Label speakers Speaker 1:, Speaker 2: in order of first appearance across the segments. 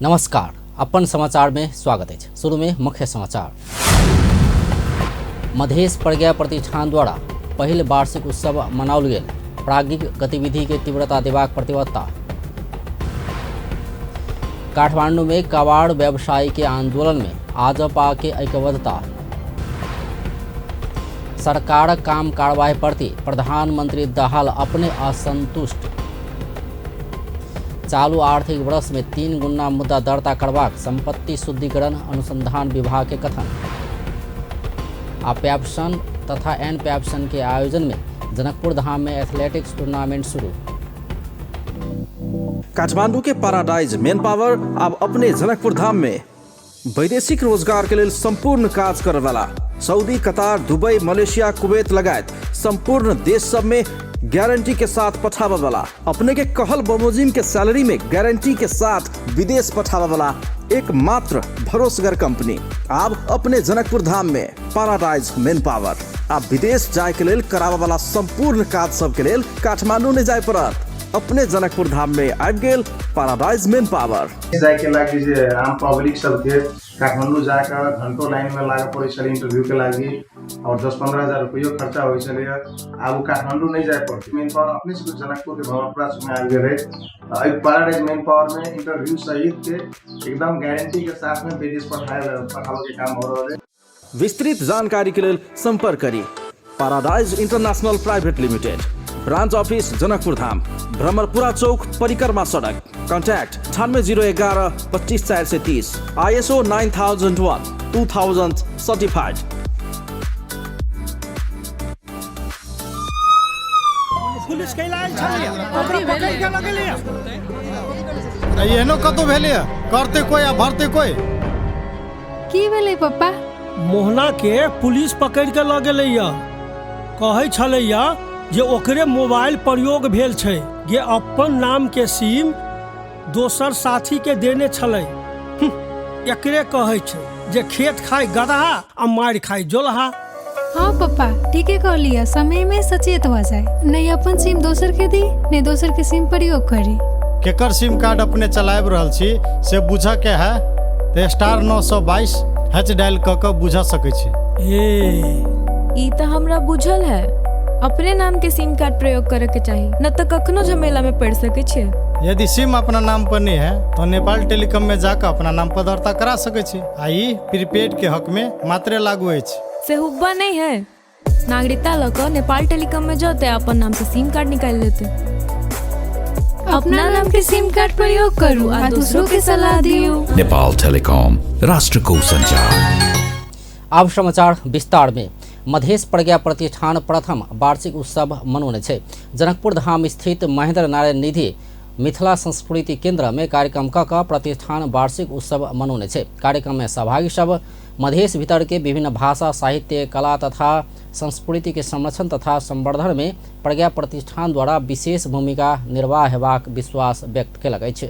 Speaker 1: नमस्कार, अपन समाचार में स्वागत है। शुरू में मुख्य समाचार। मधेश प्रज्ञा प्रतिष्ठान द्वारा पहिल वार्षिक उत्सव मनाओल गेल। प्राज्ञिक गतिविधि के तीव्रता देबाक प्रतिबद्धता। काठमांडू में कबाड़ व्यवसायी के आंदोलन में आजपा के ऐक्यबद्धता। सरकारक काम कार्रवाई प्रति प्रधानमंत्री दाहाल अपने असंतुष्ट। चालू आर्थिक वर्ष में 3 गुना मुद्दा दर्ता करबाक संपत्ति शुद्धिकरण अनुसंधान विभाग के कथन। आ प्याप्सन तथा एन प्याप्सन के आयोजन में जनकपुर धाम में एथलेटिक्स टूर्नामेंट शुरू।
Speaker 2: काठमांडू के पैराडाइज मेन पावर अब अपने जनकपुर धाम में वैदेशिक रोजगार के लेल संपूर्ण काज करे वाला सऊदी, कतार, दुबई, मलेशिया, कुवैत लगायत संपूर्ण देश सब में गारंटी के साथ पठावे वाला, अपने के कहल बमोजिम के सैलरी में गारंटी के साथ विदेश पठावे वाला एकमात्र भरोसगर कंपनी अब अपने जनकपुर धाम में पैराडाइज मेन पावर। अब विदेश जाए के लेल करावे वाला संपूर्ण काज सब के लेल काठमांडू नहीं जाए पड़त, अपने जनकपुर धाम में आबि गेल पैराडाइज मेन पावर।
Speaker 3: जाए के लागि जे आम पब्लिक सबके काठमांडू जाकर घंटों लाइन में लागे पड़े छलै इंटरव्यू के लागि और 10-15 हजार रुपयो खर्चा होइ छलै। आब काठमांडू नहीं जाए पड़तै, मेन पावर अपने से जनकपुर के भवनपुरा में आबि गेलै। एहि पैराडाइज मेन पावर में इंटरव्यू सहित के एकदम गारंटी के साथ में विदेश पठावे के काम हो रहल है।
Speaker 2: विस्तृत जानकारी के लेल संपर्क करी paradise international private limited, branch office Janakpur Dham, Bhramarpura Chowk, परिक्रमा सड़क। Contact 98 0 11 25 430, ISO 9001 2000 certified.
Speaker 4: Police कैला आयल छलैया, ओकरा पकड़ के लगेलैया।
Speaker 5: एहनो कतौ भेलैया, करते कोई आ भरते कोई।
Speaker 6: की भेलै पप्पा?
Speaker 4: मोहना के पुलिस पकड़ के लऽ गेलैया। कहै छलैया जे ओकरे मोबाइल प्रयोग भेल छै, जे अपन नाम के सिम दोसर साथी के देने छलै। एकरे कहै छै जे खेत खाय गदहा आ मारि खाय जोलहा।
Speaker 6: हाँ पप्पा, ठीके कहलियै, समय में सचेत हो जाए, नहीं अपन सिम दोसर के दी, नहीं दोसर के सिम प्रयोग करी।
Speaker 5: केकर सिम कार्ड अपने चलाबि रहल छी से बुझऽ के है तऽ *922# डायल कऽ कऽ बुझा सकै छी।
Speaker 4: ए
Speaker 7: ई तऽ हमरा बुझल है, अपने नाम के सिम कार्ड प्रयोग करे के चाही, न तऽ कखनो झमेला में पड़ सके छियै।
Speaker 5: यदि सिम अपना नाम पर नहीं है तो नेपाल टेलीकॉम में जाकर अपना नाम पर दर्ता करा सकै छी आ ई प्रीपेड के हक में मात्रे लागू अछि।
Speaker 7: से हुब्बा नहीं है, नागरिकता लऽ कऽ नेपाल टेलीकॉम में जते अपन नाम से सिम कार्ड निकालि लेते।
Speaker 6: अपना नाम के सिम कार्ड प्रयोग करू आ दूसरों के सलाह दियो।
Speaker 8: नेपाल टेलीकॉम, राष्ट्रको संचार।
Speaker 1: आब समाचार विस्तार में। मधेश प्रज्ञा प्रतिष्ठान प्रथम वार्षिक उत्सव मनौने छै। जनकपुर धाम स्थित महेंद्र नारायण निधि मिथिला संस्कृति केंद्र में कार्यक्रम क कऽ प्रतिष्ठान वार्षिक उत्सव मनौने छै। कार्यक्रम में सहभागी सब मधेश भीतर के विभिन्न भाषा, साहित्य, कला तथा संस्कृति के संरक्षण तथा संवर्धन में प्रज्ञा प्रतिष्ठान द्वारा विशेष भूमिका निर्वाह हेबाक विश्वास व्यक्त केलक अछि।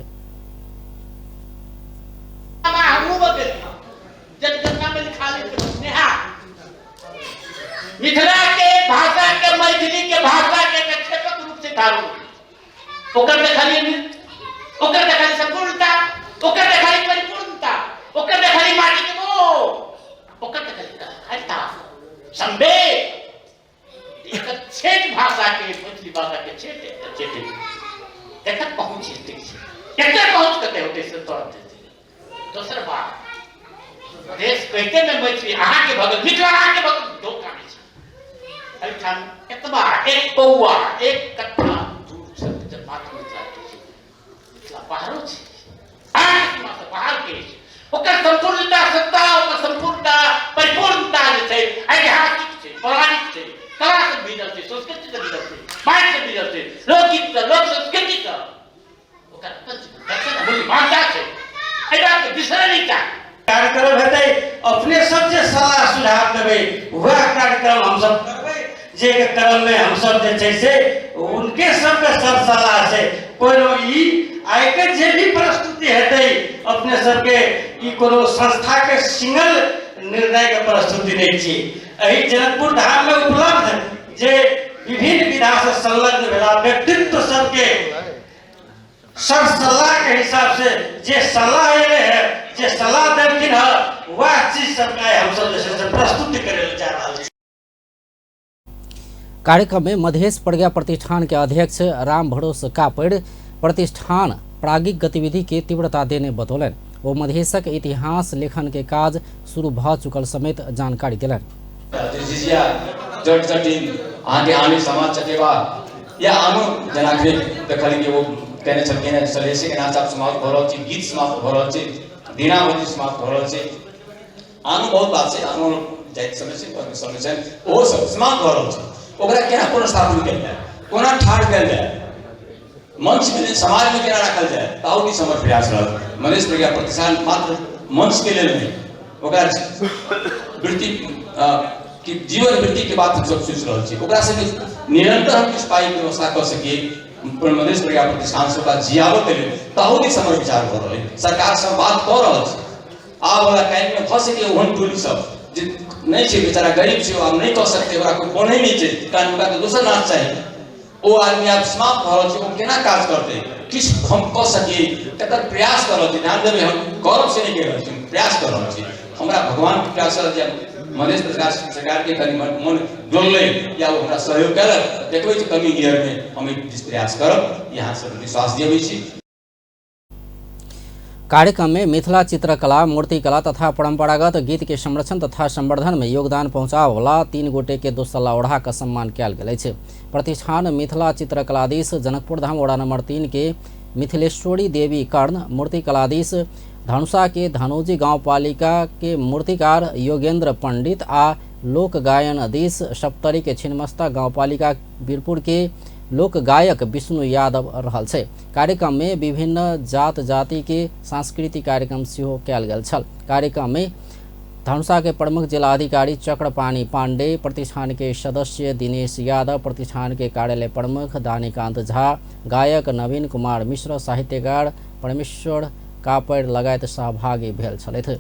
Speaker 9: मिथिला के भाषा के, मैथिली के भाषा के क्षेपक रूप से धारू, ओकर देखलिए नृत्य, ओकर देखलिए संपूर्णता, ओकर देखलिए परिपूर्णता, ओकर देखलिए माटी के मोह, ओकर देखलिए कलाकारिता संवेद। एकर छेद भाषा के, मैथिली भाषा के छेद छेद एकर पहुंच हेतै छै, एकर पहुंच कते होतै से तुरंत हेतै। दोसर बात, देश कहिते ने मैथिली अहाँके भगत, मिथिला अहाँके भगत धोखा नहि छै। एहिठाम एतबा एक पौआ एक कट्ठा दूर छै जे मात्र मिथिला के छै, मिथिला बाहरो छै, अहाँके सीमा से बाहर के छै। ओकर संपूर्णता सत्ता, ओकर संपूर्णता परिपूर्णता जे छै ऐतिहासिक छै, पौराणिक छै, कला से भीजल छै, संस्कृति से भीजल छै, माटि से भीजल छै, लोकगीत से, लोक संस्कृति से ओकर अपन दर्शन मूल्य मान्यता छै। एहि बात के बिसरै नहि चाही।
Speaker 10: कार्यक्रम हेतै, अपने सब जे सलाह सुझाव देबै वएह कार्यक्रम हमसब करबै, जे क्रम में हमसब जे छै से उनके सबके सब सलाह छै। कोनो ई आइ के जे भी प्रस्तुति हेतै अपने सबके, ई कोनो संस्था के सिंगल निर्णय के प्रस्तुति नहीं छी। एहि जनकपुर धाम में उपलब्ध जे विभिन्न विधा से संलग्न भेला व्यक्तित्व सबके सर सलाह के हिसाब से जे सलाह एलै है, जे सलाह देलखिन हँ, वएह चीज सबके आइ हमसब जे छै से प्रस्तुत करै लए जा रहल छी।
Speaker 1: कार्यक्रम में मधेश प्रज्ञा प्रतिष्ठान के अध्यक्ष राम भरोस कापड़ प्रतिष्ठान प्राज्ञिक गतिविधि के तीव्रता देने बतौलनि। ओ मधेशक इतिहास लेखन के काज शुरू भ चुकल समेत जानकारी देलनि।
Speaker 11: झिझिया जट जटिन अहाँके आने सामा चकेबा या आनो जेना देखलियै कि ओ केने छलखिन हेँ, सलहेशेके नाच आब समाप्त भऽ रहल छै, गीत समाप्त भऽ रहल छै, दीनावती समाप्त भऽ रहल छै, आनो बहुत बात छै, आनो जाति समय छै, वर्ग समय छै, ओहो सब समाप्त भऽ रहल छै। ओकरा केना पुनर्स्थापन कयल जाय, कोना ठाढ़ कयल जाय, मंचमे समाजमे केना राखल जाय, ताहू दिस हमर प्रयास रहल। मधेश प्रज्ञा प्रतिष्ठान मात्र मंचके लेल नहि, ओकरा वृत्ति कि जीवन वृत्तिके बात हमसब सोचि रहल छी, ओकरा सबके निरंतर हम किछु पाइके व्यवस्था कऽ सकिए मधेश प्रज्ञा प्रतिष्ठान से ओकरा जियाबऽके लेल, ताहू दिस हमर विचार भऽ रहल अछि। सरकारसँ बात कऽ रहल छी, आबवला टाइममे भऽ सकैए ओहन टोली सब जे नहि छै, बेचारा गरीब छै, ओ आब नहि कऽ सकतै, ओकरा कोइ फोने नहि छै, कारण ओकरा तऽ दोसर नाच चाही, ओ आदमी आब समाप्त भऽ रहल छै, ओ केना काज करतै? किछु हम कऽ सकी तकर प्रयास कऽ रहल छी। ध्यान देबै, हम गर्व से नहि कहि रहल छी, हम प्रयास कऽ रहल छी। हमरा भगवानके कृपासँ जे मधेश प्रदेश सरकारके कनि मन डोललै या ओ हमरा सहयोग कयलक, देखबै जे कमिंग ईयरमे हम एहि दिस प्रयास करब, यहाँ सब विश्वास दिअबै छी।
Speaker 1: कार्यक्रम में मिथिला चित्रकला, मूर्तिकला तथा परंपरागत गीत के संरक्षण तथा संवर्धन में योगदान पहुँचाबऽवला 3 गोटे के दोसल्ला ओढ़ा कऽ सम्मान कयल गेल अछि। प्रतिष्ठान मिथिला चित्रकलाधीश जनकपुर धाम वडा नंबर 3 के मिथिलेश्वरी देवी कर्ण, मूर्तिकलाधीश धनुषा के धनौजी गांवपालिका के मूर्तिकार योगेंद्र पंडित आ लोक गायन दिस सप्तरी के छिन्नमस्ता गांवपालिका वीरपुर के लोक गायक विष्णु यादव रहल छै। कार्यक्रम में विभिन्न जात जाति के सांस्कृतिक कार्यक्रम सेहो कयल गेल छल। कार्यक्रम में धनुषा के प्रमुख जिलाधिकारी चक्रपाणि पांडे, प्रतिष्ठान के सदस्य दिनेश यादव, प्रतिष्ठान के कार्यालय प्रमुख दानीकांत झा, गायक नवीन कुमार मिश्र, साहित्यकार परमेश्वर कापड़ लगायत सहभागी भेल छलथि।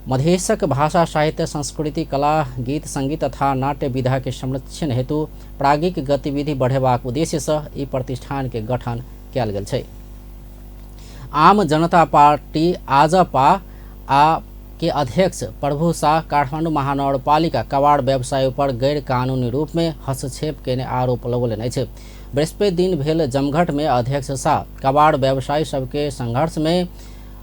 Speaker 1: मधेशक भाषा, साहित्य, संस्कृति, कला, गीत, संगीत तथा नाट्य विधा के संरक्षण हेतु प्राज्ञिक गतिविधि बढ़ेबाक उद्देश्यसँ ई प्रतिष्ठान के गठन कयल गेल छै। आम जनता पार्टी आजपा आ के अध्यक्ष प्रभु शाह काठमाडौँ महानगरपालिका कबाड़ व्यवसाय पर गैर कानूनी रूप में हस्तक्षेप केने आरोप लगौलनि अछि। बृहस्पति दिन भेल जमघट में अध्यक्ष शाह कबाड़ व्यवसायी सबके संघर्ष में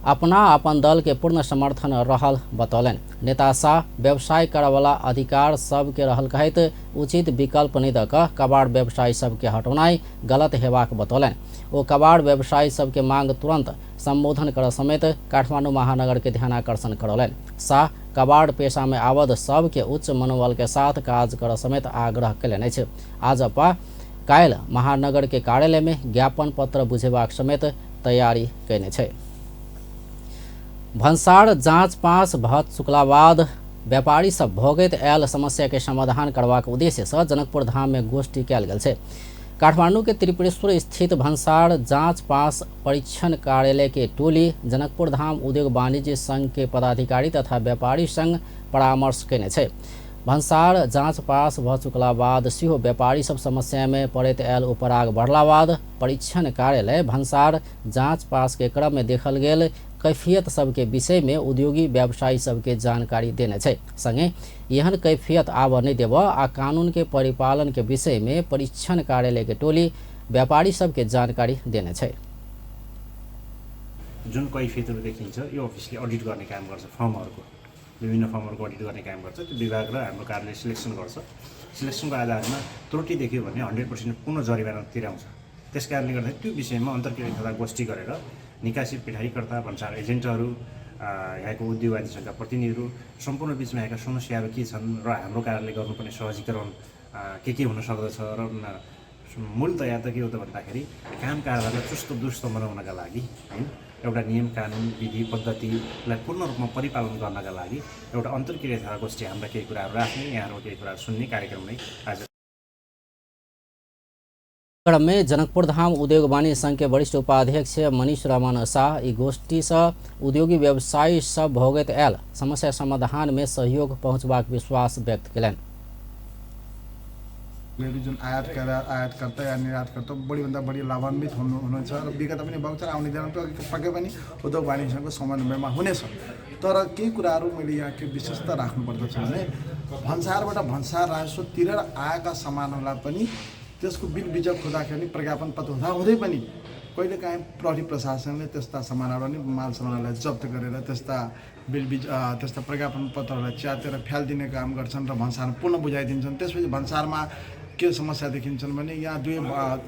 Speaker 1: अपना अपन दल के पूर्ण समर्थन रहल बतौलनि। नेता शाह व्यवसाय करऽवला अधिकार सबके रहल कहैत उचित विकल्प नहि दऽ कऽ कबाड़ व्यवसायी सबके हटौनाइ गलत हेबाक बतौलनि। ओ कबाड़ व्यवसायी सबके मांग तुरंत संबोधन करऽ समेत काठमाडौँ महानगर के ध्यानाकर्षण करौलनि। शाह कबाड़ पेशा में आबद्ध सबके उच्च मनोबल के साथ काज करऽ समेत आग्रह कयलनि अछि। आजपा काल्हि महानगर के कार्यालय में ज्ञापन पत्र बुझेबाक समेत तैयारी कयने छै। भन्सार जाँच पास भऽ चुकला बाद व्यापारी सब भोगैत आयल समस्या के समाधान करबाक उद्देश्यसँ जनकपुर धाम में गोष्ठी कयल गेल छै। काठमांडू के त्रिपुरेश्वर स्थित भन्सार जाँच पास परीक्षण कार्यालय के टोली जनकपुर धाम उद्योग वाणिज्य संघ के पदाधिकारी तथा व्यापारी संघ परामर्श कयने छै। भन्सार जाँच पास भऽ चुकला बाद सेहो व्यापारी सब समस्या में पड़ैत आयल उपराग बढ़ला बाद परीक्षण कार्यालय भन्सार जाँच पास के क्रम में देखल गेल कैफियत सबके विषय में उद्योगी व्यवसायी सबके जानकारी देने छै। संगे एहन कैफियत आबऽ नहि देबऽ आ कानून के परिपालन के विषय में परीक्षण कार्यालय के टोली व्यापारी सबके जानकारी देने छै।
Speaker 12: जुन कैफियतहरू देखिन्छ यो अफिसले अडिट गर्ने काम गर्छ, फर्महरूको विभिन्न फर्महरूको अडिट गर्ने काम गर्छ। त्यो विभाग र हाम्रो कार्यालय सिलेक्सन गर्छ। सिलेक्सनको आधारमा त्रुटि देखियो भने 100% पुनः जरिवाना तिराउँछ। त्यस कारणले गर्दा त्यो विषयमा अन्तर्क्रिया तथा गोष्ठी गरेर निकासी पिठारीकर्ता, भन्सार एजेन्टहरू, यहाँको उद्योग वाणिज्य सङ्घका प्रतिनिधिहरू सम्पूर्ण बिचमा यहाँका समस्याहरू के छन् र हाम्रो कार्यालयले गर्नुपर्ने सहजीकरण के हुन सक्दछ र मूलतया त के हो त भन्दाखेरि काम कारोबारलाई चुस्त दुरुस्त बनाउनका लागि हैन एउटा नियम कानुन विधि पद्धतिलाई पूर्ण रूपमा परिपालन गर्नका लागि एउटा अन्तर्क्रिया तथा गोष्ठी हाम्रा केही कुराहरू राख्ने, यहाँहरू केही कुराहरू सुन्ने कार्यक्रम नै आज।
Speaker 1: क्रम में जनकपुर धाम उद्योग वाणिज्य संघ के वरिष्ठ उपाध्यक्ष मनीष रमन शाह ई गोष्ठी से उद्योगी व्यवसायी सब भोगैत आयल समस्या समाधान में सहयोग पहुँचबाक विश्वास व्यक्त कयलनि।
Speaker 13: जुन आयातकर्ता या निर्यातकर्ता बढीभन्दा बढी लाभान्वित हुनुहुन्छ र विगत पनि भएको छ, आउने दिनमा पक्कै पनि उद्योग वाणिज्यको समन्वयमा हुनेछ। तर केही कुराहरू मैले यहाँ के विशेषता राख्नुपर्दछ भने भन्सारबाट भन्सार राजस्व तिरेर आएका सामानहरूलाई पनि त्यसको बिल बिजक हुँदाखेरि प्रज्ञापन पत्र हुँदाहुँदै पनि कहिलेकाहीँ प्रहरी प्रशासनले त्यस्ता सामानहरू अनि माल सामानहरूलाई जप्त गरेर त्यस्ता बिल बिज त्यस्ता प्रज्ञापन पत्रहरूलाई च्यातेर फ्यालिदिने काम गर्छन् र भन्सारमा पुनः बुझाइदिन्छन्। त्यसपछि भन्सारमा के समस्या देखिन्छन् भने यहाँ दुई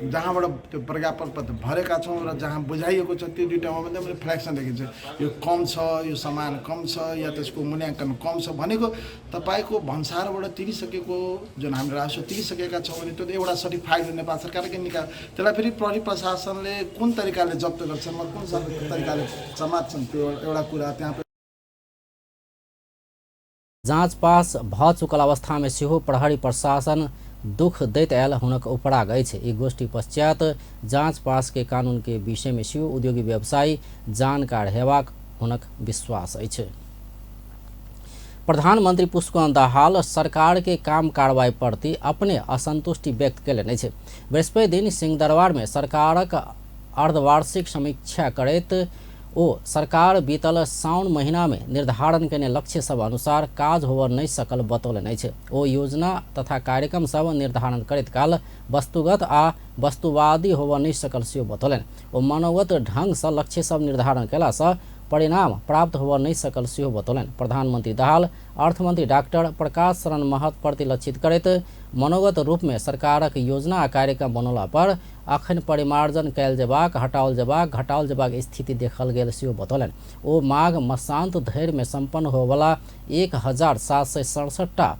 Speaker 13: जहाँबाट त्यो प्रज्ञापन पत्र भरेका छौँ र जहाँ बुझाइएको छ त्यो दुईटामा मात्रै मैले फ्रेक्सन देखिन्छ, यो कम छ, यो सामान कम छ या त्यसको मूल्याङ्कन कम छ भनेको तपाईँको भन्सारबाट तिरिसकेको जुन हामीले राजस्व तिरिसकेका छौँ भने त्यो एउटा सर्टिफाइड नेपाल सरकारकै निकाय, त्यसलाई फेरि प्रहरी प्रशासनले कुन तरिकाले जप्त गर्छन् वा कुन तरिकाले समात्छन् त्यो एउटा कुरा त्यहाँ।
Speaker 1: जाँच पास भ चुकल अवस्था में सेहो प्रहरी प्रशासन दुख दैत आयल हुनक उपराग अछि। ई गोष्ठी पश्चात जाँच पास के कानून के विषय में सेहो उद्योगी व्यवसायी जानकार हेबाक हुनक विश्वास अछि। प्रधानमंत्री पुष्पकमल दाहाल सरकार के काम कार्रवाई प्रति अपने असंतुष्टि व्यक्त कयलनि अछि। बृहस्पति दिन सिंहदरबार में सरकारक अर्धवार्षिक समीक्षा करैत ओ सरकार बीतल साउन महीना में निर्धारण केने लक्ष्य सब अनुसार काज होबय नहि सकल बतौलनि अछि। ओ योजना तथा कार्यक्रम सब निर्धारण करैत काल वस्तुगत आ वस्तुवादी होबय नहि सकल सेहो बतौलनि। ओ मनोगत ढंग सँ लक्ष्य सब निर्धारण कयला सँ परिणाम प्राप्त होबय नहि सकल सेहो बतौलनि। प्रधानमंत्री दाहाल अर्थमंत्री डाक्टर प्रकाश शरण महत प्रति लक्षित करैत मनोगत रूप में सरकारक योजना आ कार्यक्रम बनौला पर अखन परिमार्जन कयल जेबाक, हटाओल जेबाक, घटाओल जेबाक स्थिति देखल गेल सेहो बतौलनि। ओ माघ मसांत धरि में सम्पन्न होबयवला 1767 टा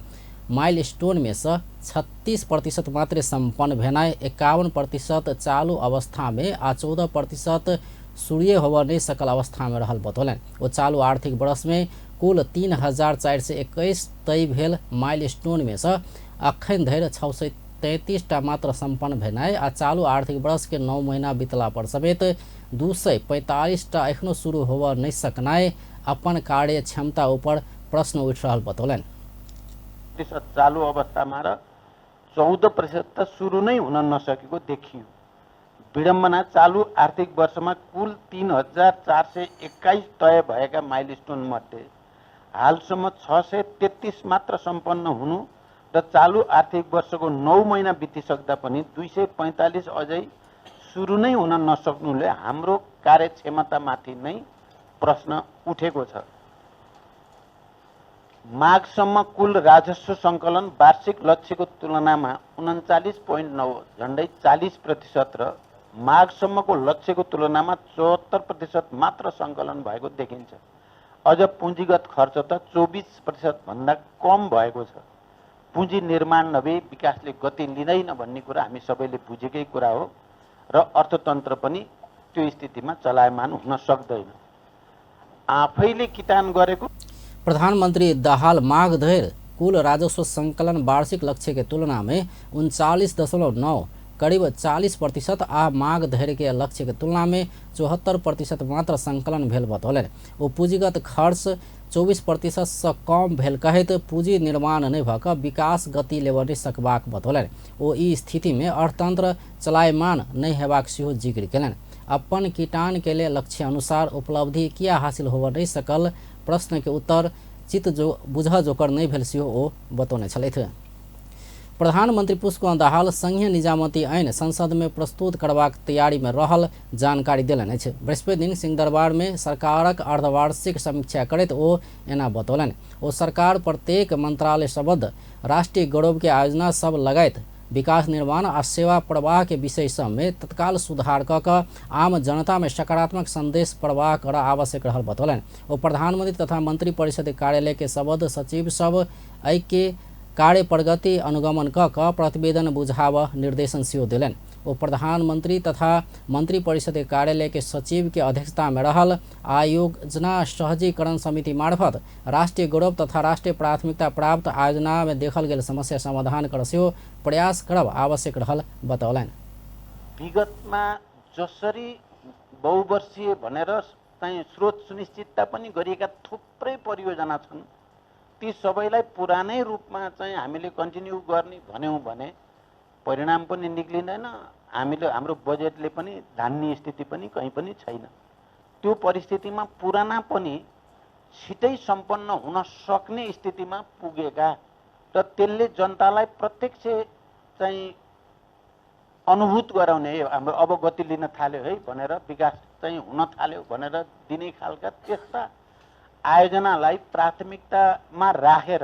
Speaker 1: माइलस्टोन में सँ 36% मात्रै सम्पन्न भेनाइ, 51% चालू अवस्था में आ 14% सूर्य होबय नहि सकल अवस्था में रहल बतौलनि। ओ चालू आर्थिक वर्ष में कुल 3421 तय भेल माइलस्टोन में सँ अखन धरि 633 टा मात्र सम्पन्न भेनाइ आ चालू आर्थिक वर्ष के 9 महीना बीतला पर समेत 245 टा एखनो शुरू होबय नहि सकनाइ अपन कार्य क्षमता ऊपर प्रश्न उठि रहल बतौलनि।
Speaker 14: चालू अवस्थामा र 14% त सुरु नै हुन नसकेको देखियो। विडम्बना चालू आर्थिक वर्षमा कुल 3421 तय भएका माइलस्टोन मध्ये हालसम्म 633 मात्र सम्पन्न हुनु र चालू आर्थिक वर्षको 9 महिना बितिसक्दा पनि 245 अझै सुरु नै हुन नसक्नुले हाम्रो कार्यक्षमतामाथि नै प्रश्न उठेको छ। माघसम्म कुल राजस्व सङ्कलन वार्षिक लक्ष्यको तुलनामा 39.9 झन्डै 40% र माघसम्मको लक्ष्यको तुलनामा 74% मात्र सङ्कलन भएको देखिन्छ। अझ पुँजीगत खर्च त 24% भन्दा कम भएको छ। पुँजी निर्माण नभई विकासले गति लिँदैन भन्ने कुरा हामी सबैले बुझेकै कुरा हो र अर्थतन्त्र पनि त्यो स्थितिमा चलायमान हुन सक्दैन। आफैले किटान गरेको
Speaker 1: प्रधानमंत्री दाहाल माघ धरि कुल राजस्व संकलन वार्षिक लक्ष्य के तुलना में 39.9 करीब 40% आ माघ धरि के लक्ष्य के तुलना में 74% मात्र संकलन भेल बतौलनि। ओ पूंजीगत खर्च 24% सँ कम भेल कहैत पूंजी निर्माण नहि भऽ कऽ विकास गति लेबऽ नहि सकबाक बतौलनि। ओ ई स्थिति में अर्थतंत्र चलायमान नहि हेबाक सेहो जिक्र केलनि। अपन किटान के लिए लक्ष्य अनुसार उपलब्धि किया हासिल होबऽ नहि सकल प्रश्न के उत्तर चित्त जो बुझऽ जोकर नहि भेल सेहो ओ बतौने छलथि। प्रधानमंत्री पुष्पकमल दाहाल संघीय निजामती ऐन संसद में प्रस्तुत करबाक तैयारी में रहल जानकारी देलनि अछि। बृहस्पति दिन सिंहदरबार में सरकारक अर्धवार्षिक समीक्षा करैत ओ एना बतौलनि। ओ सरकार प्रत्येक मंत्रालय शब्द राष्ट्रीय गौरव के आयोजना सब लगायत विकास निर्माण आ सेवा प्रवाह के विषय सब में तत्काल सुधार कऽ कऽ आम जनता में सकारात्मक संदेश प्रवाह करऽ आवश्यक रहल बतौलनि। ओ प्रधानमंत्री तथा मंत्री परिषद कार्यालय के शब्द सचिव सब एहि के कार्य प्रगति अनुगमन कऽ कऽ प्रतिवेदन बुझाबऽ निर्देशन सेहो देलनि। ओ प्रधानमंत्री तथा मंत्री परिषद कार्यालय के सचिव के अध्यक्षता में रहल आयोजना सहजीकरण समिति मार्फत राष्ट्रीय गौरव तथा राष्ट्रीय प्राथमिकता प्राप्त आयोजना में देखल गेल समस्या समाधान कर सेहो प्रयास करब आवश्यक रहल बतौलनि।
Speaker 14: विगतमा जसरी बहुवर्षीय भनेर चाहिँ स्रोत सुनिश्चितता पनि गरिएका थुप्रै परियोजना छन्, ती सबैलाई पुरानै रूपमा चाहिँ हामीले कन्टिन्यू गर्ने भन्यौँ भने परिणाम पनि निक्लिँदैन, हामीले हाम्रो बजेटले पनि धान्ने स्थिति पनि कहीँ पनि छैन। त्यो परिस्थितिमा पुराना पनि छिटै सम्पन्न हुन सक्ने स्थितिमा पुगेका र त्यसले जनतालाई प्रत्यक्ष चाहिँ अनुभूत गराउने, हाम्रो अब गति लिन थाल्यो है भनेर, विकास चाहिँ हुन थाल्यो भनेर दिने खालका त्यस्ता आयोजनालाई प्राथमिकतामा राखेर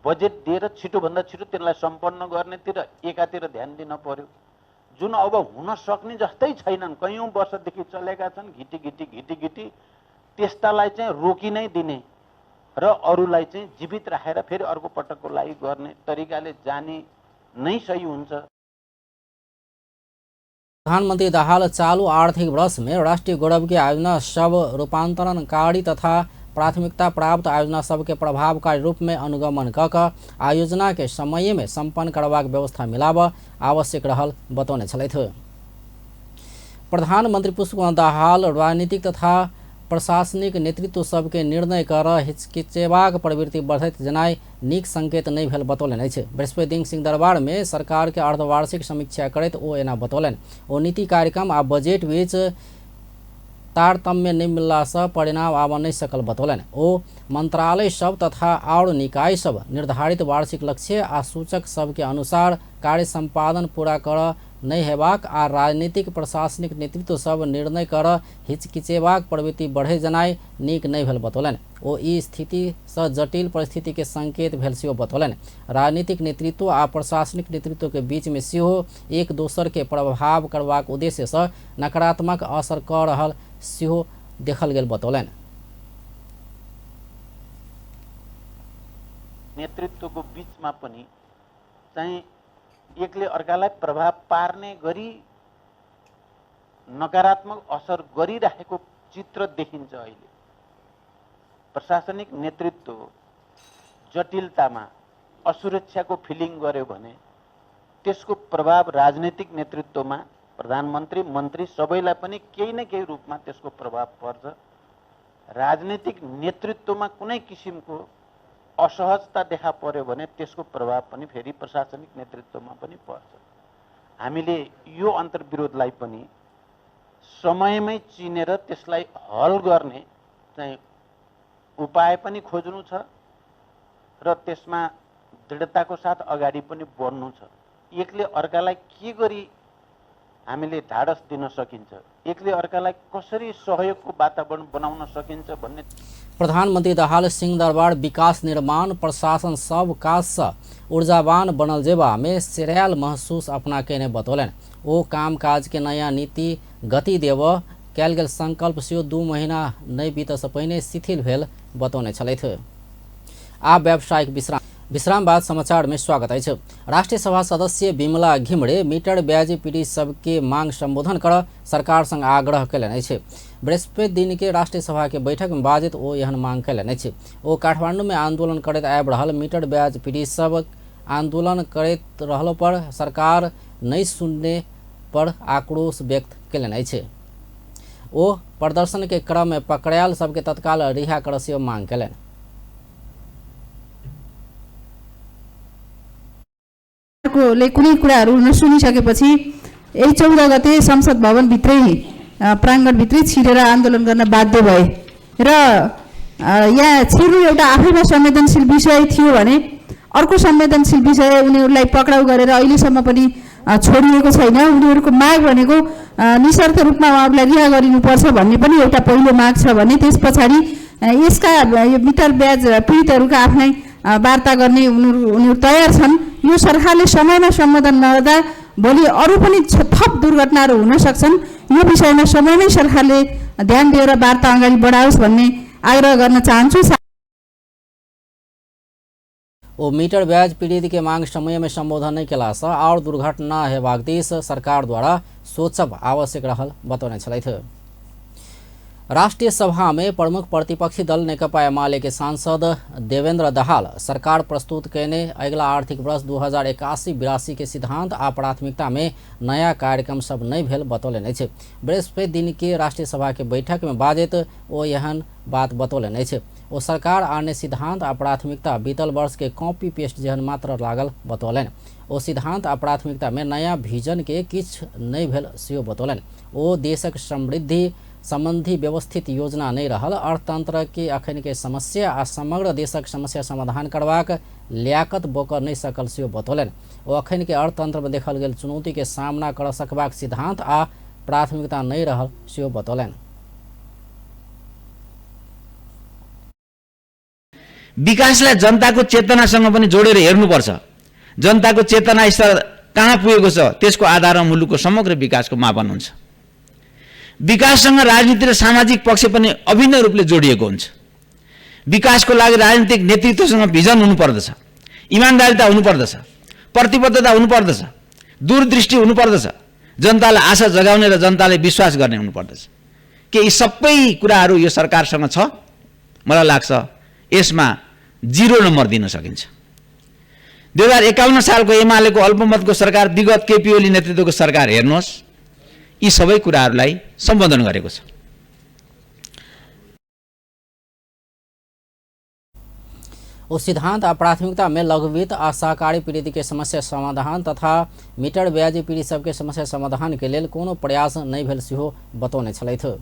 Speaker 14: बजेट दिएर छिटोभन्दा छिटो त्यसलाई सम्पन्न गर्नेतिर एकातिर ध्यान दिन पर्यो। जुन अब हुन सक्ने जस्तै छैनन्, कैयौँ वर्षदेखि चलेका छन् घिटी घिटी घिटी घिटी, त्यस्तालाई चाहिँ रोकी नै दिने र अरूलाई चाहिँ जीवित राखेर फेरि अर्को पटकको लागि गर्ने तरिकाले जाने नै सही हुन्छ।
Speaker 1: प्रधानमन्त्री दाहाल चालू आर्थिक वर्ष में राष्ट्रिय गौरव के आयोजना सब रूपांतरणकारी तथा प्राथमिकता प्राप्त आयोजना सबके प्रभावकारी रूप में अनुगमन क आयोजना के समय में सम्पन्न करबाक व्यवस्था मिलाब आवश्यक रहल बतौने छलथि। प्रधानमन्त्री पुष्पकमल दाहाल राजनीतिक तथा प्रशासनिक नेतृत्व सबके निर्णय कर हिचकिचेबाक प्रवृत्ति बढ़ैत जनाइ नीक संकेत नहि भेल बतौलनि अछि। बृहस्पति दिन सिंहदरबार में सरकार के अर्धवार्षिक समीक्षा करैत ओ एना बतौलनि। ओ नीति कार्यक्रम आ बजेट बीच तारतम्य नहि मिललासँ परिणाम आबऽ नहि सकल बतौलनि। ओ मंत्रालय सब तथा आओर निकाय सब निर्धारित वार्षिक लक्ष्य आ सूचक सबके अनुसार कार्य सम्पादन पूरा करऽ नहि हेबाक आ राजनीतिक प्रशासनिक नेतृत्व सब निर्णय कर हिचकिचेबाक प्रवृत्ति बढ़े जनाइ नीक नहि भेल बतौलनि। ओ ई स्थितिसँ जटिल परिस्थिति के संकेत भेल सेहो बतौलनि। राजनीतिक नेतृत्व आ प्रशासनिक नेतृत्व के बीच में सेहो एक दोसर के प्रभाव करबाक उद्देश्यसँ नकारात्मक असर कऽ रहल सेहो देखल गेल बतौलनि।
Speaker 14: नेतृत्वको बीचमा पनि चाहिँ एकले अर्कालाई प्रभाव पार्ने गरी नकारात्मक असर गरिराखेको चित्र देखिन्छ। अहिले प्रशासनिक नेतृत्व जटिलतामा असुरक्षाको फिलिङ गर्यो भने त्यसको प्रभाव राजनीतिक नेतृत्वमा प्रधानमन्त्री मन्त्री सबैलाई पनि केही न केही रूपमा त्यसको प्रभाव पर्छ। राजनीतिक नेतृत्वमा कुनै किसिमको असहजता देखा पर्यो भने त्यसको प्रभाव पनि फेरि प्रशासनिक नेतृत्वमा पनि पर्छ। हामीले यो अन्तर्विरोधलाई पनि समयमै चिनेर त्यसलाई हल गर्ने चाहिँ उपाय पनि खोज्नु छ र त्यसमा दृढताको साथ अगाडि पनि बढ्नु छ। एकले अर्कालाई के गरी हामीले ढाडस दिन सकिन्छ, एकले अर्कालाई कसरी सहयोगको वातावरण बनाउन सकिन्छ भन्ने।
Speaker 1: प्रधानमन्त्री दाहाल सिंहदरबार विकास निर्माण प्रशासन सब काजसँ ऊर्जावान बनल जेबामे सेरायल महसूस अपना केने बतौलनि। ओ काम काज के नयाँ नीति गति देबऽ कयल गेल संकल्प सेहो 2 महीना नहि बीतऽसँ पहिने शिथिल भेल बतौने छलथि। आब व्यावसायिक विश्राम विश्राम बाद समाचार में स्वागत अछि। राष्ट्रिय सभा सदस्य विमला घिमरे मीटर ब्याज पीड़ित सबके मांग संबोधन कर सरकार संग आग्रह कयलनि अछि। बृहस्पति दिन के राष्ट्रिय सभा के बैठक में बाजैत ओ एहन मांग कयलनि अछि। ओ काठमांडू में आंदोलन करैत आबि रहल मीटर ब्याज पीड़ित सब आंदोलन करैत रहलो पर सरकार नहि सुनने पर आक्रोश व्यक्त कयलनि अछि। ओ प्रदर्शन के क्रम में पकड़ायल सबके तत्काल रिहा करऽ सेहो मांग कयलनि।
Speaker 15: ले कुनै कुराहरू नसुनिसकेपछि यही 14 गते संसद भवनभित्रै प्राङ्गणभित्रै छिरेर आन्दोलन गर्न बाध्य भए र यहाँ छिर्नु एउटा आफैमा संवेदनशील विषय थियो भने अर्को संवेदनशील विषय उनीहरूलाई पक्राउ गरेर अहिलेसम्म पनि छोडिएको छैन। उनीहरूको माग भनेको निशर्त रूपमा उहाँहरूलाई रिहा गरिनुपर्छ भन्ने पनि एउटा पहिलो माग छ भने त्यस पछाडि यसका यो मिटर ब्याज पीडितहरूका आफ्नै वार्ता गर्ने उनीहरू तयार छन्। यो सरकारले समयमा सम्बोधन नगर्दा भोलि अरू पनि थप दुर्घटनाहरू हुन सक्छन्। यो विषयमा समयमै सरकारले ध्यान दिएर वार्ता अगाडि बढाओस् भन्ने आग्रह गर्न चाहन्छु।
Speaker 1: ओ मीटर ब्याज पीड़ित के मांग समय में संबोधन नहीं केलासँ और दुर्घटना हेबाक दिस सरकार द्वारा सोचब आवश्यक रहल बतौने छलथि। राष्ट्रिय सभा में प्रमुख प्रतिपक्षी दल नेकपा एमाले के सांसद देवेंद्र दाहाल सरकार प्रस्तुत कयने अगिला आर्थिक वर्ष 2081-82 के सिद्धांत आ प्राथमिकता में नया कार्यक्रम सब नहीं भेल बतौलनि अछि। बृहस्पति दिन के राष्ट्रिय सभा के बैठक में बाजैत ओ एहन बात बतौलनि अछि। ओ सरकार आने सिद्धांत आ प्राथमिकता बीतल वर्ष के कॉपी पेस्ट जेहन मात्र लागल बतौलनि। ओ सिद्धांत आ प्राथमिकता में नया विजन के किछु नहि भेल सेहो बतौलनि। ओ देशक समृद्धि संबंधी व्यवस्थित योजना नहि रहल, अर्थतंत्र के अखन के समस्या आ समग्र देशक समस्या समाधान करबाक लियाकत बोकर नहि सकल सेहो बतौलनि। ओ अखन के अर्थतंत्र में देखल गेल चुनौती के सामना कर सकबाक सिद्धांत आ प्राथमिकता नहि रहल सेहो बतौलनि।
Speaker 16: विकासलाई जनताको चेतनासँग पनि जोडेर हेर्नुपर्छ। जनताको चेतना स्तर कहाँ पुगेको छ त्यसको आधारमा मुलुकको समग्र विकासको मापन हुन्छ। विकाससँग राजनीति र सामाजिक पक्ष पनि अभिन्न रूपले जोडिएको हुन्छ। विकासको लागि राजनीतिक नेतृत्वसँग भिजन हुनुपर्दछ, इमान्दारिता हुनुपर्दछ, प्रतिबद्धता हुनुपर्दछ, दूरदृष्टि हुनुपर्दछ, जनतालाई आशा जगाउने र जनताले विश्वास गर्ने हुनुपर्दछ। के यी सबै कुराहरू यो सरकारसँग छ? मलाई लाग्छ यसमा 0 नम्बर दिन सकिन्छ। 2051 सालको एमालेको अल्पमतको सरकार, विगत केपी ओली नेतृत्वको सरकार हेर्नुहोस्, यी सबै कुराहरूलाई सम्बोधन गरेको छ।
Speaker 1: ओ सिद्धांत आ प्राथमिकता में लघुवित्त आ सहकारी पीड़ित के समस्या समाधान तथा मीटर ब्याजी पीड़ित सबके समस्या समाधान के लेल कोनो प्रयास नहि भेल सेहो बतौने छलथि।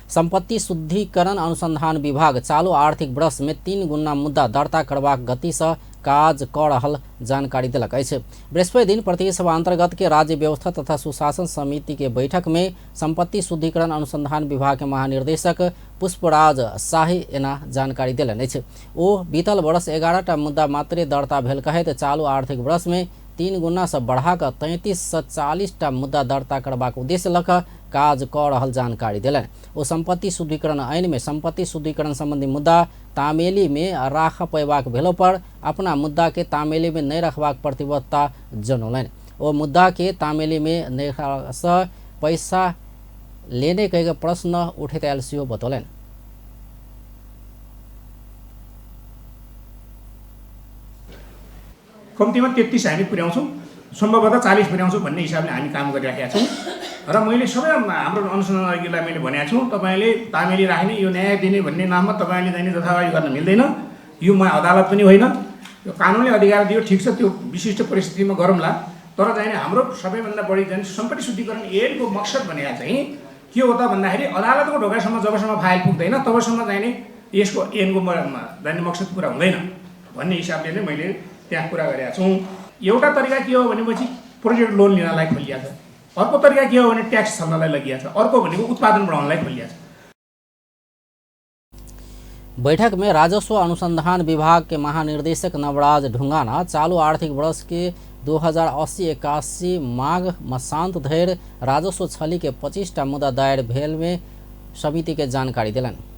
Speaker 1: संपत्ति शुद्धिकरण अनुसंधान विभाग चालू आर्थिक वर्ष में 3 गुना मुद्दा दर्ता करबाक गति से काज क रहल जानकारी देलक अछि। बृहस्पति दिन प्रदेश सभा अंतर्गत के राज्य व्यवस्था तथा सुशासन समिति के बैठक में संपत्ति शुद्धिकरण अनुसंधान विभाग के महानिर्देशक पुष्पराज शाही एना जानकारी देलनि अछि। ओ बीतल वर्ष 11टा मुद्दा मात्रे दर्ता भेल कहैत चालू आर्थिक वर्ष में 3 गुना से बढ़ाकर 33 से 40टा मुद्दा दर्ता करबाक उद्देश्य लऽ कऽ काज कऽ रहल जानकारी देलनि। ओ संपत्ति शुद्धिकरण ऐन में संपत्ति शुद्धिकरण संबंधी मुद्दा तामेली में राख पयबाक भेलो पर अपना मुद्दा के तामेली में नहि रखबाक प्रतिबद्धता जनौलनि। ओ मुद्दा के तामेली में नहि से पैसा लेने कहि प्रश्न उठैत आयल सेहो बतौलनि।
Speaker 17: कम्तीमा 33 हामी पुर्याउँछौँ, सम्भवतः 40 पुर्याउँछौँ भन्ने हिसाबले हामी काम गरिराखेका छौँ। र मैले सबै हाम्रो अनुसन्धान अधिकारीलाई मैले भनेको छु, तपाईँले तामेली राख्ने यो न्याय दिने भन्ने नाममा तपाईँले चाहिँ जथाभावी गर्न मिल्दैन। यो म अदालत पनि होइन, यो कानुनले अधिकार दियो, ठिक छ, त्यो विशिष्ट परिस्थितिमा गरौँला। तर चाहिँ हाम्रो सबैभन्दा बढी चाहिँ सम्पत्ति शुद्धिकरण ऐनको मकसद भनेको चाहिँ के हो त भन्दाखेरि अदालतको ढोकासम्म जबसम्म फाइल पुग्दैन तबसम्म चाहिँ यसको ऐनको चाहिँ मकसद पुरा हुँदैन भन्ने हिसाबले नै मैले त्यहाँ कुरा गरेका छौँ। एउटा तरिका के हो भनेपछि प्रोजेक्ट लोन लिनलाई खोलिएको छ, अर्को तरिका के हो भने ट्याक्स छल्नलाई लगिएको छ, अर्को भनेको उत्पादन बढाउनलाई खोलिएको छ।
Speaker 1: बैठक में राजस्व अनुसंधान विभाग के महानिर्देशक नवराज ढुंगाना चालू आर्थिक वर्ष के 2080-81 माघ मसांत धरि राजस्व छली के 25टा मुद्दा दायर भेल में समिति के जानकारी देलनि।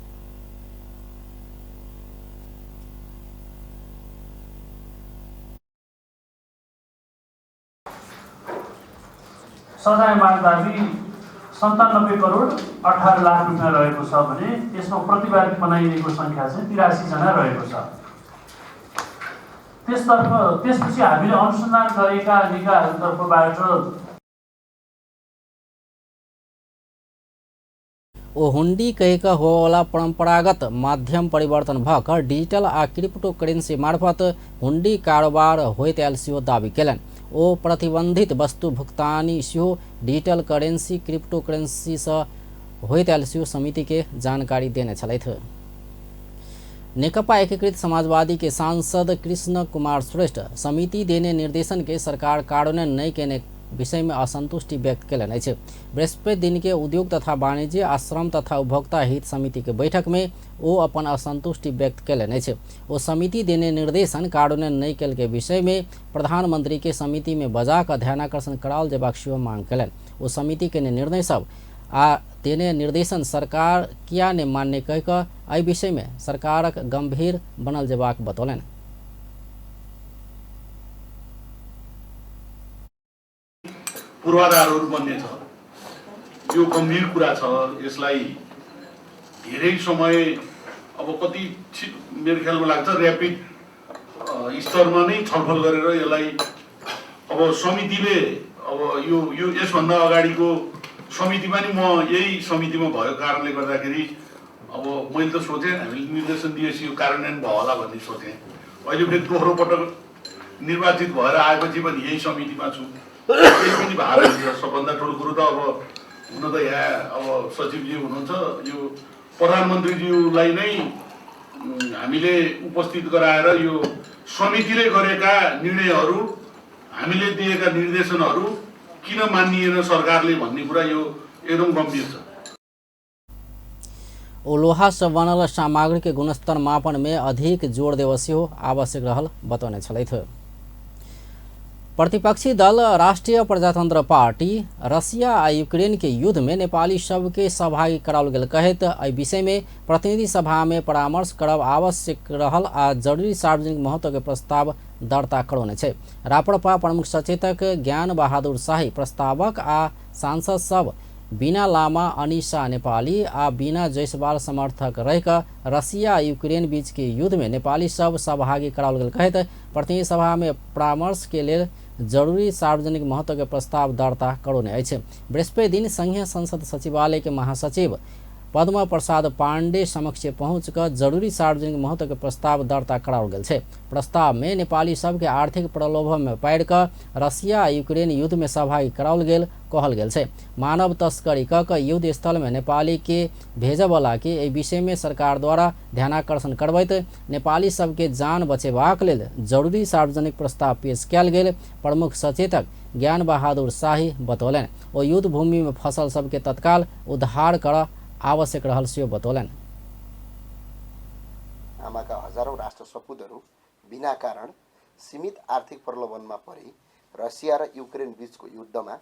Speaker 18: सजाय माग दाबी 97 करोड 18 लाख रुपियाँ रहेको छ भने यसमा प्रतिवादी बनाइएको सङ्ख्या चाहिँ 83 जना रहेको छ। त्यसतर्फ त्यसपछि हामीले अनुसन्धान गरेका निकायहरूतर्फबाट
Speaker 1: ओ हुंडी कहिक होवला परंपरागत माध्यम परिवर्तन भ क डिजिटल आ क्रिप्टो करेंसी मार्फत हुंडी कारोबार होइत आयल सेहो दावी केलनि। ओ प्रतिबंधित वस्तु भुगतानी सेहो डिजिटल करेंसी क्रिप्टो करेंसी से होइत आयल सेहो समिति के जानकारी देने छलथि। नेकपा एकीकृत समाजवादी के सांसद कृष्ण कुमार श्रेष्ठ समिति देने निर्देशन के सरकार कार्यान्वयन नहीं केने विषय में असंतुष्टि व्यक्त केलनि अछि। बृहस्पति दिन के उद्योग तथा वाणिज्य आ श्रम तथा उपभोक्ता हित समिति के बैठक में ओ अपन असंतुष्टि व्यक्त केलनि अछि। ओ समिति देने निर्देशन कार्यान्वयन नहीं केल के विषय में प्रधानमंत्री के समिति में बजा कऽ ध्यानाकर्षण कराओल जेबाक सेहो मांग केलनि। ओ समिति के निर्णय सब आ देने निर्देशन सरकार किया ने मान्य कहि कऽ एहि विषय में सरकारक गंभीर बनल जेबाक बतौलनि।
Speaker 19: पूर्वाधारहरू बन्ने छ, यो गम्भीर कुरा छ। यसलाई धेरै समय अब कति मेरो ख्यालमा लाग्छ ऱ्यापिड स्तरमा नै छलफल गरेर यसलाई अब समितिले अब यो यो यसभन्दा अगाडिको समितिमा नि म यही समितिमा भएको कारणले गर्दाखेरि अब मैले त सोचेँ हामीले निर्देशन दिएपछि यो कार्यान्वयन भयो होला भन्ने सोचेँ। अहिले फेरि दोस्रो पटक निर्वाचित भएर आएपछि पनि यही समितिमा छु, त्यही पनि भार हुन्छ। सबभन्दा ठुलो कुरो त अब हुन त यहाँ अब सचिवजी हुनुहुन्छ, यो प्रधानमन्त्रीज्यूलाई नै हामीले उपस्थित गराएर यो समितिले गरेका निर्णयहरू, हामीले दिएका निर्देशनहरू किन मानिएन सरकारले भन्ने कुरा यो एकदम गम्भीर छ।
Speaker 1: ओ लोहा से बनल सामग्री के गुणस्तर मापन में अधिक जोर देव सेहो आवश्यक रहल बतौने छलथि। प्रतिपक्षी दल राष्ट्रिय प्रजातंत्र पार्टी रसिया आ यूक्रेन के युद्ध में नेपाली सबके सहभागी कराओल गेल कहैत एहि विषय में प्रतिनिधि सभा में परामर्श करब आवश्यक रहल आ जरूरी सार्वजनिक महत्व के प्रस्ताव दर्ता करौने छै। राप्रपा प्रमुख सचेतक ज्ञान बहादुर शाही प्रस्तावक आ सांसद सब बीना लामा, अनिशा नेपाली आ बीना जायसवाल समर्थक रहिक रसिया यूक्रेन बीच के युद्ध में नेपाली सब सहभागी कराओल गेल कहैत प्रतिनिधि सभा में परामर्श के लेल जरूरी सार्वजनिक महत्व के प्रस्ताव दर्ता करौने अछि। बृहस्पति दिन संघीय संसद सचिवालय के महासचिव पद्म प्रसाद पांडे समक्ष पहुँच कर जरूरी सार्वजनिक महत्व के प्रस्ताव दर्ता कराओल गेल छै। प्रस्ताव में नेपाली सबके आर्थिक प्रलोभन में पारि कऽ रसिया यूक्रेन युद्ध में सहभागी कराओल गेल कहल गेल छै। मानव तस्करी कऽ कऽ युद्ध स्थल में नेपाली के भेजयवला के एहि विषय में सरकार द्वारा ध्यानाकर्षण करबैत नेपाली सबके जान बचेबाक लेल जरूरी सार्वजनिक प्रस्ताव पेश कयल गेल प्रमुख सचेतक ज्ञान बहादुर शाही बतौलनि। ओ युद्ध भूमि में फसल सबके तत्काल उद्धार करऽ आवश्यक रहल सेहो बतौलनि।
Speaker 20: आमाका हजारौं राष्ट्र सपुतहरू बिना कारण सीमित आर्थिक प्रलोभनमा परी रसिया र युक्रेन बीचको युद्धमा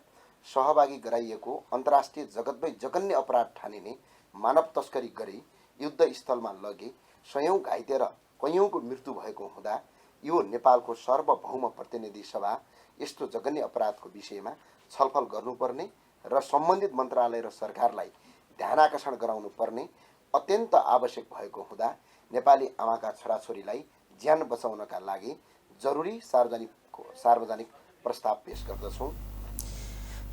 Speaker 20: सहभागी गराइएको अन्तर्राष्ट्रिय जगतमै जघन्य अपराध ठानिने मानव तस्करी गरी युद्ध स्थलमा लगे सयौं घाइते र कैयौंको मृत्यु भएको हुँदा यो नेपालको सार्वभौम प्रतिनिधि सभा यस्तो जघन्य अपराधको विषयमा छलफल गर्नुपर्ने र सम्बन्धित मन्त्रालय र सरकारलाई ध्यानाकर्षण गराउनु पर्ने अत्यन्त आवश्यक भएको हुँदा नेपाली आमाका छोराछोरीलाई ज्यान बचाउनका लागि जरुरी सार्वजनिक प्रस्ताव पेश गर्दछौँ।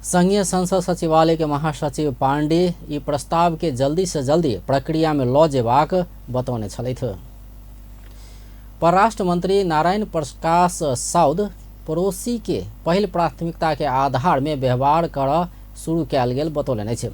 Speaker 1: संघीय संसद सचिवालय के महासचिव पांडे ई प्रस्ताव के जल्दी से जल्दी प्रक्रिया में लऽ जेबाक बतौने छलथि। परराष्ट्र मंत्री नारायण प्रकाश साउद पड़ोसी के पहिल प्राथमिकता के आधार में व्यवहार करऽ शुरू कयल गेल बतौलनि अछि।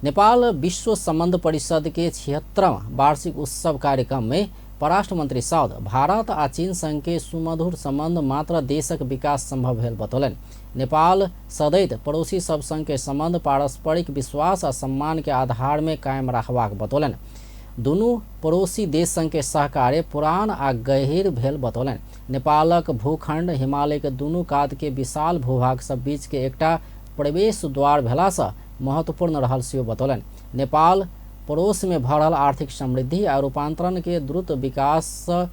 Speaker 1: नेपाल विश्व सम्बन्ध परिषद के 76वां वार्षिक उत्सव कार्यक्रम में परराष्ट्र मंत्री साउद भारत आ चीन संग के सुमधुर संबंध मात्र देशक विकास संभव भेल बतौलनि। नेपाल सदैत पड़ोसी सब संग के संबंध पारस्परिक विश्वास आ सम्मान के आधार में कायम रखबाक बतौलनि। दुनू पड़ोसी देश संग के सहकार्य पुरान आ गहीर भेल बतौलनि। नेपालक भूखंड हिमालय के दुनू कात के विशाल भूभाग सब बीच के एकटा प्रवेश द्वार भेलासँ महत्वपूर्ण रहल सेहो बतौलनि। नेपाल पड़ोस में भऽ रहल आर्थिक समृद्धि आ रूपांतरण के द्रुत विकास सँ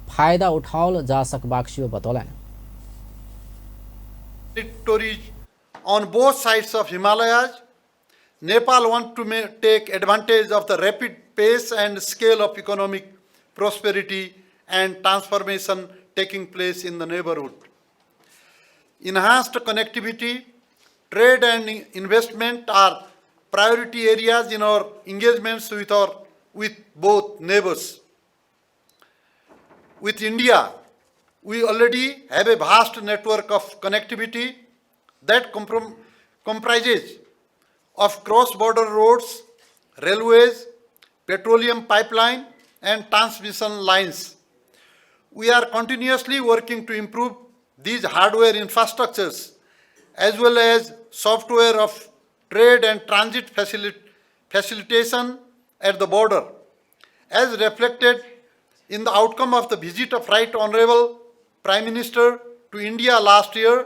Speaker 1: फायदा उठाओल जा सकबाक सेहो बतौलनि।
Speaker 21: Territories on both sides of Himalayas, Nepal want to take advantage of the rapid pace and scale of economic prosperity and transformation taking place in the neighborhood. Enhanced connectivity, trade and investment are priority areas in our engagements with both neighbors. With India, we already have a vast network of connectivity that comprises of cross-border roads, railways, petroleum pipeline, and transmission lines. We are continuously working to improve these hardware infrastructures as well as software of trade and transit facilitation at the border, as reflected in the outcome of the visit of Right Honorable Prime Minister to India last year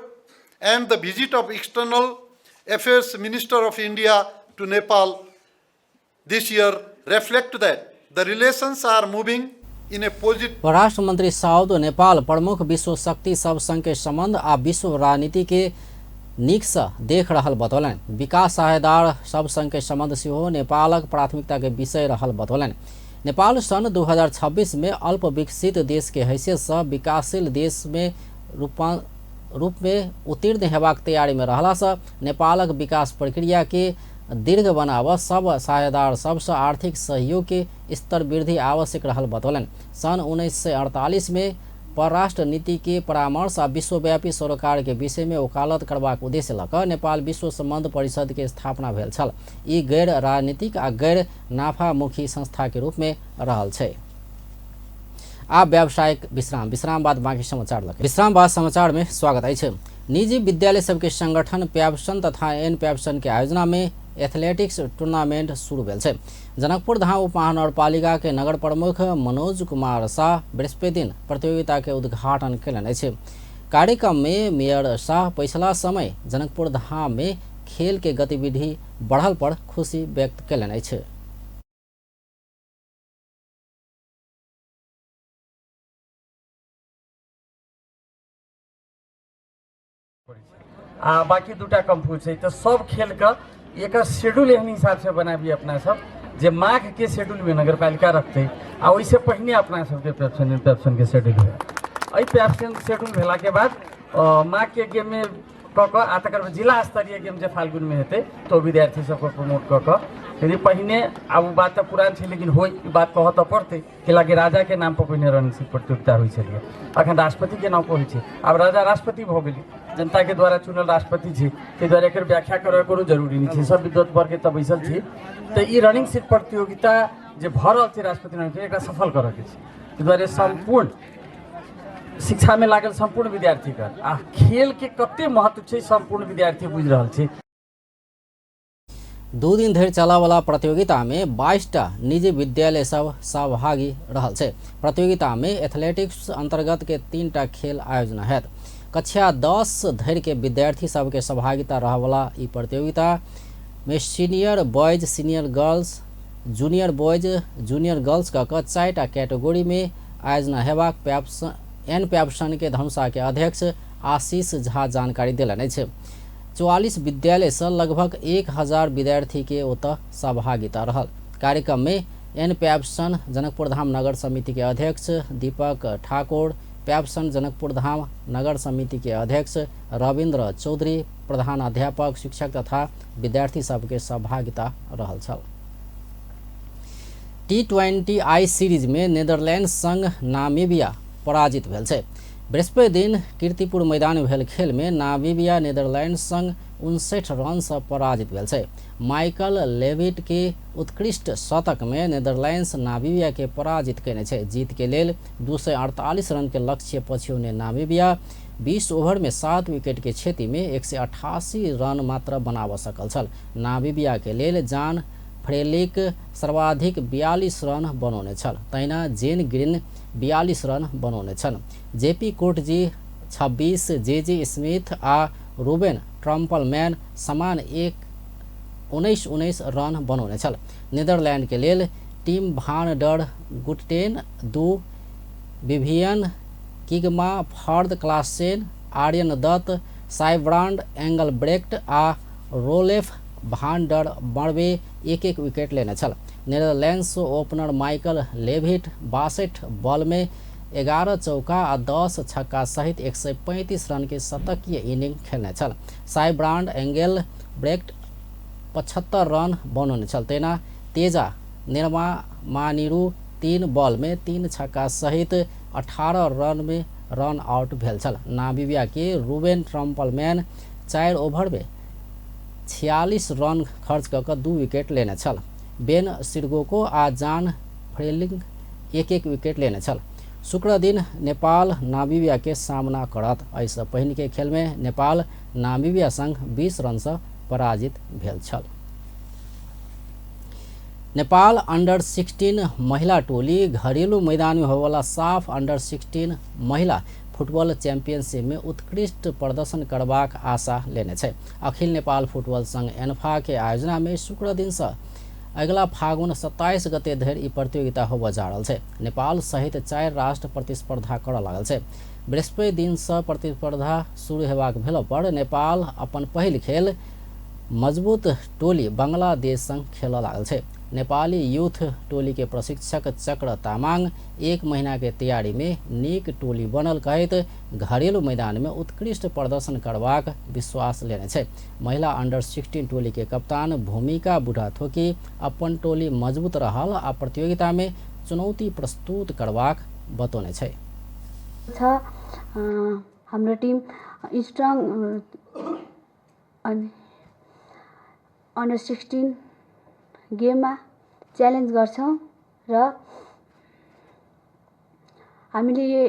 Speaker 21: and the visit of External Affairs Minister of India to Nepal this year reflect that the relations are moving in a positive.
Speaker 1: परराष्ट्र मंत्री Saud Nepal प्रमुख विश्व शक्ति सब संग के संबंध आ विश्व राजनीति के नीक सँ देख रहल बतौलनि। विकास साझेदार सब संग के संबंध सेहो नेपालक प्राथमिकता के विषय रहल बतौलनि। नेपाल सन् 2026 में अल्प विकसित देश के हैसियत सँ विकासशील देश में रूप में उत्तीर्ण हेबाक तैयारी में रहला सँ नेपालक विकास प्रक्रिया के दीर्घ बनाव सब साझेदार सबसँ आर्थिक सहयोग के स्तर वृद्धि आवश्यक रहल बतौलनि। सन् 1948 में परराष्ट्र नीति के परामर्श आ विश्वव्यापी सरोकार के विषय में वकालत करबाक उद्देश्य लऽ कऽ नेपाल विश्व सम्बन्ध परिषद के स्थापना भेल छल। ई गैर राजनीतिक आ गैर नाफामुखी संस्था के रूप में रहल छै। आ व्यावसायिक विश्राम, विश्राम बाद बाँकी समाचार लग। विश्राम बाद समाचार में स्वागत अछि। निजी विद्यालय सबके संगठन प्याप्सन तथा एन प्याप्सन के आयोजना में एथलेटिक्स टूर्नामेंट शुरू भेल छै। जनकपुर धाम उपमहानगरपालिका के नगर प्रमुख मनोज कुमार शाह बृहस्पति दिन प्रतियोगिता के उद्घाटन कयलनि अछि। कार्यक्रम में मेयर शाह पछिला समय जनकपुर धाम में खेल के गतिविधि बढ़ल पर खुशी व्यक्त कयलनि अछि।
Speaker 3: आ बाकी दूटा कंफ्यूज छै, तऽ सब खेलके एकर शेड्यूल एहन हिसाबसँ बनाबी अपना सब जे माघ के शेड्यूलमे नगरपालिका रखतै आ ओहिसँ पहिने अपना सबके पैप्सन पैप्सनके शेड्यूल हुए। एहि पैप्सन शेड्यूल भेलाके बाद माघके गेममे कऽ कऽ आ तकर बाद जिला स्तरीय गेम जे फाल्गुनमे हेतै तऽ ओ विद्यार्थी सबके प्रमोट कऽ कऽ यदि पहिने आब ओ बात तऽ पुरान छै लेकिन होइ ई बात कहऽ तऽ पड़तै, कैलाकि राजाके नाम पर पहिने रणनीति प्रतियोगिता होइ छलियै, अखन राष्ट्रपतिके नाम पर होइ छै। आब राजा राष्ट्रपति भऽ गेलै, जनताके द्वारा चुनल राष्ट्रपति छै, ताहि दुआरे एकर व्याख्या करऽ कोनो जरूरी नहि छै, सब विद्वत वर्ग एतऽ बैसल छी। तऽ ई रनिंग सीट प्रतियोगिता जे भऽ रहल छै राष्ट्रपति नाम एकरा सफल करऽके छै, ताहि दुआरे सम्पूर्ण शिक्षामे लागल सम्पूर्ण विद्यार्थीके आ खेलके कते महत्व छै सम्पूर्ण विद्यार्थी बुझि रहल छै।
Speaker 1: 2 दिन धरि चलऽवला प्रतियोगिता में 22टा निजी विद्यालय सब सहभागी रहल छै। प्रतियोगिता में एथलेटिक्स अंतर्गत के 3टा खेल आयोजना हैत। कक्षा 10 धरि के विद्यार्थी सबके सहभागिता रहऽवला ई प्रतियोगिता में senior boys, senior girls, junior boys, junior girls कऽ कऽ 4टा कैटेगोरी में आयोजना हेबाक एन प्याप्सन के धनुषा के अध्यक्ष आशीष झा जानकारी देलनि अछि। 44 विद्यालय से लगभग 1000 विद्यार्थी के ओतऽ सहभागिता रहल। कार्यक्रम में एन प्याप्सन जनकपुर धाम नगर समिति के अध्यक्ष दीपक ठाकुर, प्याप्सन जनकपुर धाम नगर समिति के अध्यक्ष रविन्द्र चौधरी, प्रधान अध्यापक, शिक्षक तथा विद्यार्थी सबके सहभागिता रहल छल। T20I series में नेदरलैंड संग नामीबिया पराजित भेल छै। बृहस्पति दिन कीर्तिपुर मैदान में भेल खेल में नामीबिया नेदरलैंड संग 59 रन से पराजित भेल छै। माइकल लेविट के उत्कृष्ट शतक में नेदरलैंड्स नामीबिया के पराजित कयने छै। जीत के लेल 248 रन के लक्ष्य पछ्यौने नामीबिया 20 ओवर में 7 विकेट के क्षति में 188 रन मात्र बनाब सकल छल। नामीबिया के लेल जान फ्रेलिक सर्वाधिक 42 रन बनौने छल, तहिना जेन ग्रीन 42 रन बनौने छल। जेपी कोर्टजी 26, जे स्मिथ आ रूबेन ट्रम्पलमैन समान 19-19 रन बनौने छल। नीदरलैंड के लेल टीम भान डर गुटटेन 2, Vivian Kingma, Fred Klaassen, Aryan Dutt, Sybrand Engelbrecht आ Roelof van der Merwe 1-1 wicket लेने छल। Netherlands opener Michael Levitt 62 ball में 11 चौका आ 10 छक्का सहित 135 रन के शतकीय इनिंग खेलने छल। साइब्रांड एंगेल ब्रेक्ट 75 रन बनौने छल, तेना तेजा निर्मा मानिरू 3 बॉल में 3 छक्का सहित 18 रन में रन आउट भेल छल। नामीबिया के रूबेन ट्रम्पलमैन 4 ओवर में 46 रन खर्च कऽ कऽ 2 विकेट लेने छल। बेन सिर्गोको आ जान फ्रेलिंग 1-1 विकेट लेने छल। शुक्र दिन नेपाल नामीबिया के सामना करत। एहिसँ पहिने के खेल में नेपाल नामीबिया संग 20 रन से पराजित भेल छल। नेपाल अंडर 16 महिला टोली घरेलू मैदान में होवला साफ अंडर 16 महिला फुटबॉल चैंपियनशिप में उत्कृष्ट प्रदर्शन करबाक आशा लेने छै। अखिल नेपाल फुटबॉल संघ एन्फा के आयोजना में शुक्र दिन से अगिला फागुन 27 गते धरि ई प्रतियोगिता होबय जा रहल छै। नेपाल सहित 4 राष्ट्र प्रतिस्पर्धा करऽ लागल छै। बृहस्पति दिन से प्रतिस्पर्धा शुरू हेबाक भेला पर नेपाल अपन पहिल खेल मजबूत टोली बांग्लादेश संग खेलऽ लागल छै। नेपाली यूथ टोली के प्रशिक्षक चक्र तामाङ 1 महीना के तैयारी में नीक टोली बनल कहैत घरेलू मैदान में उत्कृष्ट प्रदर्शन करबाक विश्वास लेने छै। महिला अंडर 16 टोली के कप्तान भूमिका बुढ़ाथोकी अपन टोली मजबूत रहल आ प्रतियोगिता में चुनौती प्रस्तुत करबाक बतौने छै।
Speaker 2: छ। हाम्रो टिम स्ट्रङ अनि अन्डर 16 गेममा च्यालेन्ज गर्छौँ र हामीले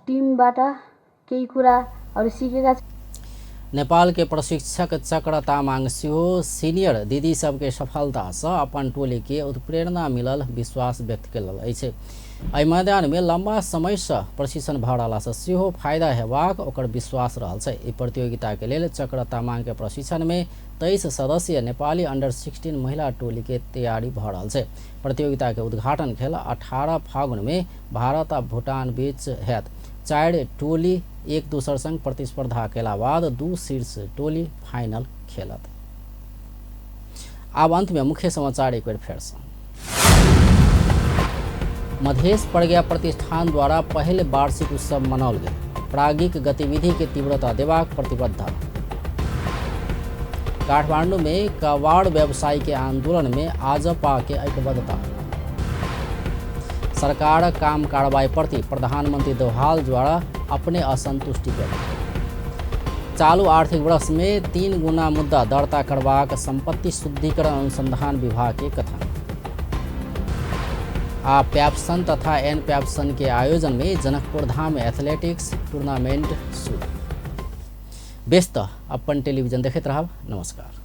Speaker 2: टिमबाट केही कुराहरू सिकेका छौँ।
Speaker 1: नेपाल के प्रशिक्षक चक्र तामाङ सेहो सीनियर दीदी सबके सफलता से अपन टोली के उत्प्रेरणा मिलल विश्वास व्यक्त कएलक अछि। एहि मैदान में लंबा समय से प्रशिक्षण भऽ रहला से सेहो फायदा हेबाक ओकर विश्वास रहल छै। एहि प्रतियोगिता के लेल चक्र तामाङ के प्रशिक्षण में 23 सदस्यीय नेपाली अंडर 16 महिला टोली के तैयारी भऽ रहल छै। प्रतियोगिता के उद्घाटन खेल 18 फागुन में भारत आ भूटान बीच हैत। 4 टोली एक दोसर संग प्रतिस्पर्धा केला बाद 2 शीर्ष टोली फाइनल खेलत। आब अंत में मुख्य समाचार एक बेर फेर से। मधेश प्रज्ञा प्रतिष्ठान द्वारा पहिल वार्षिक उत्सव मनाओल गेल। प्राज्ञिक गतिविधि के तीव्रता देबाक प्रतिबद्धता। काठमांडू में कबाड़ व्यवसायी के आंदोलन में आजपा के ऐक्यबद्धता। सरकार काम कार्रवाई प्रति प्रधानमंत्री दोहाल द्वारा अपने असंतुष्टि व्यक्त। चालू आर्थिक वर्ष में 3 गुना मुद्दा दर्ता करबाक संपत्ति शुद्धिकरण अनुसंधान विभाग के कथन। आ प्याप्सन तथा एन प्याप्सन के आयोजन में जनकपुर धाम एथलेटिक्स टूर्नामेंट शुरू। व्यस्त अपन टेलीविजन देखैत रहब। नमस्कार।